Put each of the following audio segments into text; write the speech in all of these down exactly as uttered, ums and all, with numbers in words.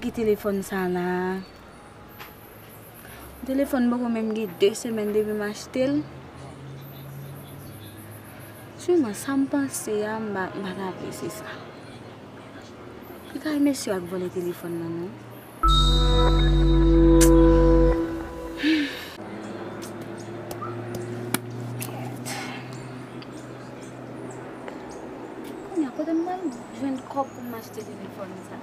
Ki telefòn sa la? Telefòn poko menm gen de semèn depi m achte l. Sèlman sa m panse a, m pa, m pa ta vle se sa. Li ka mesye ak vòlè telefòn nan, non. Kounye a, kote m pral jwenn kòb pou m achte telefòn sa?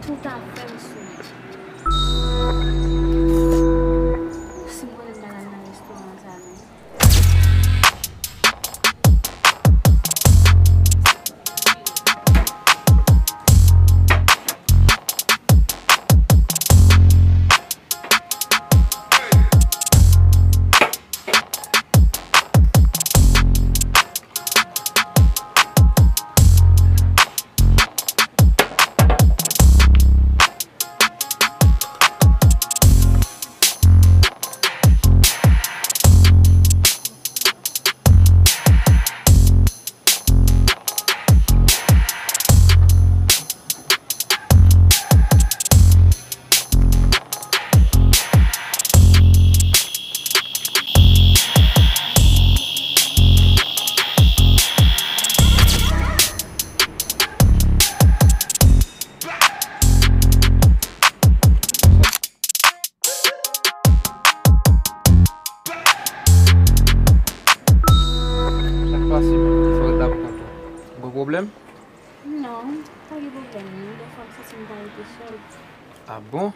Tout afè m sou li. Si m konnen m pral al nan restoran sa, non. Sa k pase menm? Fò w t ap kontan. Gwo pwoblèm? Non, pa gen pwoblèm non. Dèfwa m santi m ta rete sèl. Ah bon?